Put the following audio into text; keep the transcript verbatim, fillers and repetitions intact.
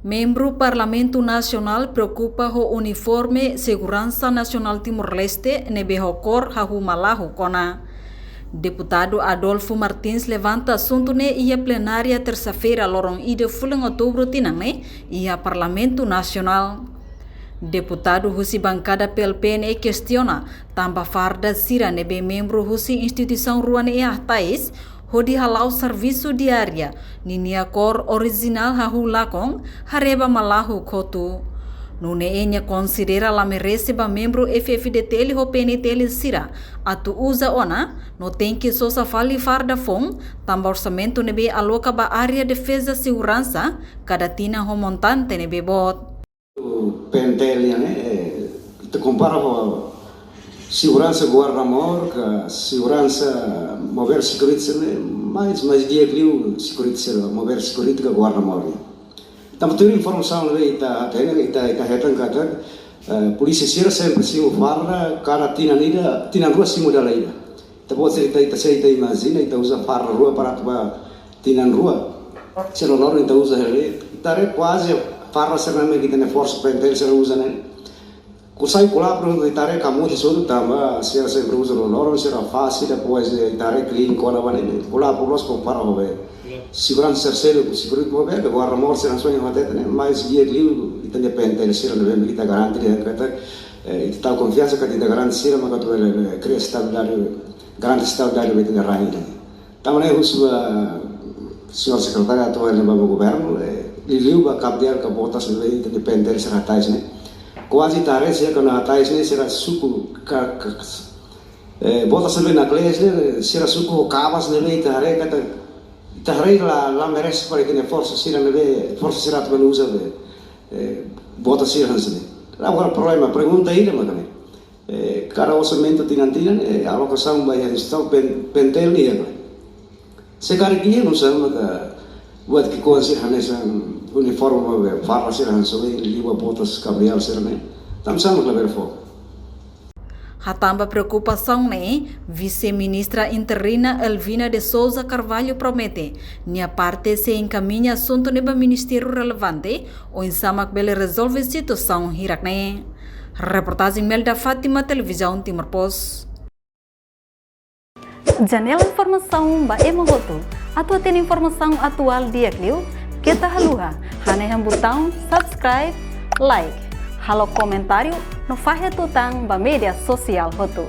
Membru Parlamentu Nasionál preokupa ho uniforme Seguransa Nasionál Timor-Leste ne'ebé ho kór hahú malahuk ona. Deputadu Adolfo Martins levanta asuntu ne'e iha plenária tersa-feira loron ida fulan Outubru tinan ne'e iha Parlamentu Nasionál. Deputadu husi bankada P L P ne'e kestiona tanba farda sira ne'ebé membru husi instituisaun rua ne'e hatais hodi hala'o servisu diária, ninia kór orijinál hahú lakon, haree ba malahuk hotu. Nune'e nia konsidera la merese ba membru F-FDTL ho P N T L sira atu uza ona, no tenke sosa fali farda foun, tanba orsamentu ne'ebé aloka ba área defeza seguransa kada tinan ho montante ne'ebé boot. P N T L nian ne'e, eh, ita kompara ho seguransa guarda-mor ka seguransa mover security sira ne'e, mais, mais di'ak liu security sira, mover security ka guarda-mor nian. Tanba tuir informasaun ne'ebé ita hatene, ita, ita hetan katak, eh, polísia sira sempre simu farda, kada tinan ida, tinan rua simu dala ida. Ita-boot sira, ita, ita sei, ita imajina, ita uza farda rua para atu ba tinan rua. Sira loroloron ita uza hela, ita haree kuaze farda sira ne'ebé ita-nia forsa P N T L sira uza ne'e. Kuandu sai kuala, prontu, ita haree kamuti hotu tanba sira sempre uza loroloron, sira fase, depois, eh, ita haree clean kona-ba ne'e. Kuala, por los, kompara ho be seguransa terseru, security, ho be, guarda-mor sira hanesan ohin hateten ne'e, mais di'ak liu ita-nia P N T L sira ne'ebé ita garante dehan katak, eh, ita tau konfiansa katak ita garante sira maka atu bele, eh, kria estabilidade, garante estabilidade ba ita-nia rain ne'e. Tanba ne'e husu ba señór sekretáriu atuál ne'ebá ba governu, eh, liuliu ba kapiál ka botas ne'ebé ita-nia P N T L sira hatais ne'e. Kuaze ita haree sira kuandu hatais ne'e sira suku ka, ka, eh, botas ne'ebé naklees ne'e, sira suku ho kabas ne'ebé ita haree katak, ita haree la, la merese para ita-nia forsa sira ne'ebé, forsa sira atu bele uza be, eh, botas sira hanesan ne'e. Agora problema, pergunta ida maka ne'e. Eh, kada orsamentu tinan-tinan, eh, alokasaun ba iha instituisaun P N, P N T L nian, eh. Se karik iha, nusá maka buat ki'ikoan sira hanesan uniforme, eh, farda sira hanesan ne'e, liuliu botas kapiál sira ne'e. Tanbasá mak labele fó. Hatán ba preokupasaun ne'e, Vise-Ministra Interina Elvina de Sousa Carvalho promete nia parte sei enkamiña asuntu ne'e ba ministériu relevante, oinsá mak bele rezolve situasaun hirak ne'e. Reportajen Melda Fátima, Televizaun Timor Post. Janela informasaun ba ema hotu. Atu hatene informasaun atuál di'ak liu, keta haluha hanehan butaun subscribe, like, halo komentáriu no fahe tutan ba média sosiál hotu.